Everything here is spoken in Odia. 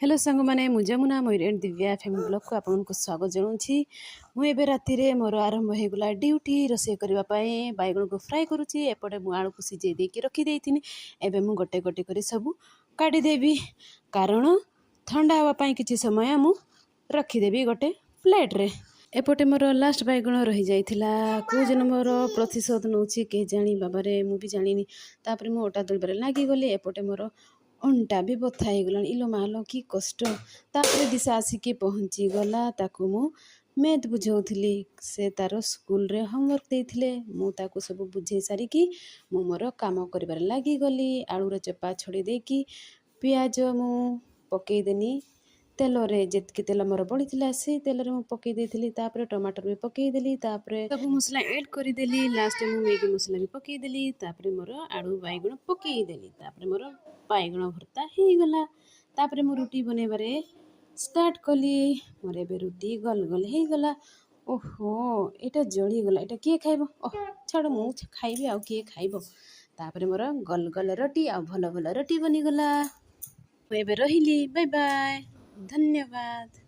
ହ୍ୟାଲୋ ସାଙ୍ଗମାନେ, ମୁଁ ଯମୁନା, ମୟୂର ଆଣ୍ଡ ଦିବ୍ୟା ଫ୍ୟାମିଲି ବ୍ଲଗ୍କୁ ଆପଣଙ୍କୁ ସ୍ୱାଗତ ଜଣାଉଛି। ମୁଁ ଏବେ ରାତିରେ ମୋର ଆରମ୍ଭ ହେଇଗଲା ଡ୍ୟୁଟି ରୋଷେଇ କରିବା ପାଇଁ। ବାଇଗଣକୁ ଫ୍ରାଏ କରୁଛି। ଏପଟେ ମୁଁ ଆଳୁକୁ ସିଝେଇ ଦେଇକି ରଖିଦେଇଥିଲି। ଏବେ ମୁଁ ଗୋଟେ ଗୋଟେ କରି ସବୁ କାଢ଼ିଦେବି, କାରଣ ଥଣ୍ଡା ହେବା ପାଇଁ କିଛି ସମୟ ମୁଁ ରଖିଦେବି ଗୋଟେ ପ୍ଲେଟ୍ରେ। ଏପଟେ ମୋର ଲାଷ୍ଟ ବାଇଗଣ ରହିଯାଇଥିଲା। କେଉଁ ଜନ୍ମର ପ୍ରତିଶୋଧ ନେଉଛି କେଜାଣି, ବାବାରେ, ମୁଁ ବି ଜାଣିନି। ତାପରେ ମୁଁ ଅଟା ଦଳିବାରେ ଲାଗିଗଲି। ଏପଟେ ମୋର ଅଣ୍ଟା ବି ବଥା ହେଇଗଲାଣି। ଇଲୋ ମାଲୋ, କି କଷ୍ଟ! ତାପରେ ଦିଶା ଆସିକି ପହଞ୍ଚିଗଲା। ତାକୁ ମୁଁ ମ୍ୟାଥ୍ ବୁଝାଉଥିଲି। ସେ ତାର ସ୍କୁଲରେ ହୋମୱାର୍କ ଦେଇଥିଲେ। ମୁଁ ତାକୁ ସବୁ ବୁଝେଇ ସାରିକି ମୁଁ ମୋର କାମ କରିବାରେ ଲାଗିଗଲି। ଆଳୁର ଚୋପା ଛଡ଼େଇ ଦେଇକି ପିଆଜ ମୁଁ ପକେଇଦେନି ତେଲରେ। ଯେତିକି ତେଲ ମୋର ବଳିଥିଲା, ସେଇ ତେଲରେ ମୁଁ ପକେଇ ଦେଇଥିଲି। ତାପରେ ଟମାଟର ବି ପକେଇଦେଲି। ତାପରେ ସବୁ ମସଲା ଆଡ଼୍ କରିଦେଲି। ଲାଷ୍ଟରେ ମୁଁ ମ୍ୟାଗି ମସଲା ବି ପକେଇଦେଲି। ତାପରେ ମୋର ଆଳୁ ବାଇଗଣ ପକେଇଦେଲି। ତାପରେ ମୋର ବାଇଗଣ ଭର୍ତ୍ତା ହେଇଗଲା। ତାପରେ ମୁଁ ରୁଟି ବନେଇବାରେ ଷ୍ଟାର୍ଟ କଲି। ମୋର ଏବେ ରୁଟି ଗଲ ଗଲ ହେଇଗଲା। ଓହୋ, ଏଇଟା ଜଳିଗଲା। ଏଇଟା କିଏ ଖାଇବ? ଓହ, ଛାଡ଼, ମୁଁ ଖାଇବି, ଆଉ କିଏ ଖାଇବ? ତାପରେ ମୋର ଗଲ ଗଲ ରୁଟି ଆଉ ଭଲ ଭଲ ରୁଟି ବନିଗଲା। ମୁଁ ଏବେ ରହିଲି। ବାଏ ବାଏ, ଧନ୍ୟବାଦ।